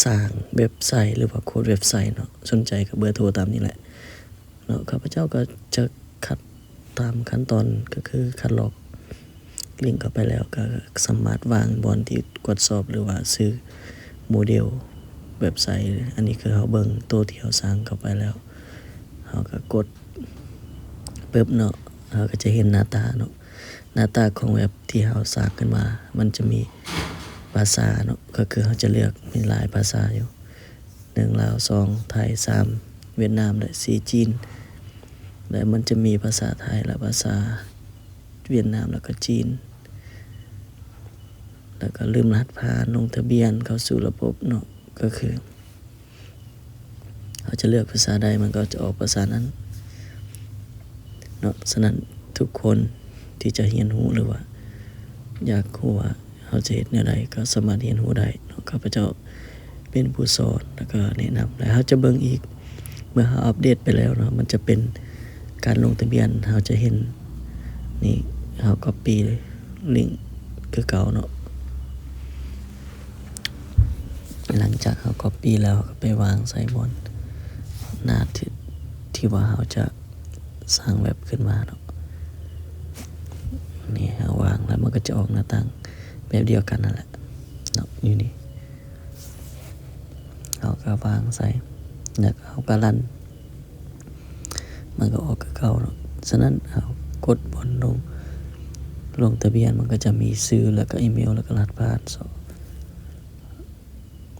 ສ້າງເວັບໄຊ ຫຼືວ່າໂຄດເວັບໄຊເນາະ, ສົນໃຈກໍເບີໂທຕາມນີ້ແຫຼະເນາະ. ຂ້າພະເຈົ້າກໍຈະຄັດຕາມຂັ້ນຕອນ ກໍຄືຄັດລອກລິ້ງເຂົ້າໄປແລ້ວ ກໍສາມາດວາງບ່ອນທີ່ກວດສອບ ຫຼືວ່າຊື່ໂມເດວເວັບໄຊ. ອັນນີ້ຄືເຮົາເບິ່ງໂຕທີ່ເຮົາສ້າງເຂົ້າໄປແລ້ວ ເຮົາກໍກົດປຶບເນາະ, ເຮົາກໍຈະເຫັນໜ້າຕາເນາະ. ໜ້າຕາຂອງເວັບທີ່ເຮົາສ້າງຂຶ້ນມາ ມັນຈະມີພາສາເນາະ, ກໍຄືເຮົາຈະເລືອກມີຫຼາຍພາສາຢູ່ ໜຶ່ງ ລາວ, ສອງ ໄທ, ສາມ ຫວຽດນາມ ແລະ ສີ່ ຈີນ. ແລະ ມັນຈະມີພາສາໄທ ແລະ ພາສາຫວຽດນາມ ແລ້ວກໍຈີນ. ແລ້ວກໍລືມລະຫັດຜ່ານ ລົງທະບຽນເຂົ້າສູ່ລະບົບເນາະ, ກໍຄື ເຮົາຈະເລືອກພາສາໃດ ມັນກໍຈະອອກພາສານັ້ນເນາະ. ສະນັ້ນ ທຸກຄົນທີ່ຈະຮຽນຮູ້ ຫຼືວ່າຢາກຮູ້ວ່າເຮົາຈະເຮັດແນວໃດ ກໍສາມາດຮຽນຮູ້ໄດ້ເນາະ. ຂ້າພະເຈົ້າເປັນຜູ້ສອນ ແລ້ວກໍແນະນຳ ແລະ ເຮົາຈະເບິ່ງອີກ ເມື່ອເຮົາອັບເດດໄປແລ້ວເນາະ, ມັນຈະເປັນການລົງທະບຽນ. ເຮົາຈະເຫັນນີ້ ເຮົາກັອບປີ້ລິ້ງຄືເກົ່າເນາະ. ຫຼັງຈາກເຮົາກັອບປີ້ແລ້ວ ເຮົາກໍໄປວາງໃສ່ບ່ອນໜ້າທີ່ ທີ່ວ່າເຮົາຈະສ້າງເວັບຂຶ້ນມາເນາະ. ນີ້ເຮົາວາງແລ້ວ ມັນກໍຈະອອກໜ້າຕ່າງແບບດຽວກັນນັ້ນແຫຼະເນາະ. ຢູ່ນີ້ ເຮົາກໍວາງໃສ່ ແລ້ວເຮົາກໍລັນ ມັນກໍອອກຄືເກົ່າເນາະ. ສະນັ້ນ ເຮົາກົດບ່ອນລົງ ລົງທະບຽນ ມັນກໍຈະມີຊື່ ແລ້ວກໍອີເມວ ແລ້ວກໍລະຫັດຜ່ານ ສອງ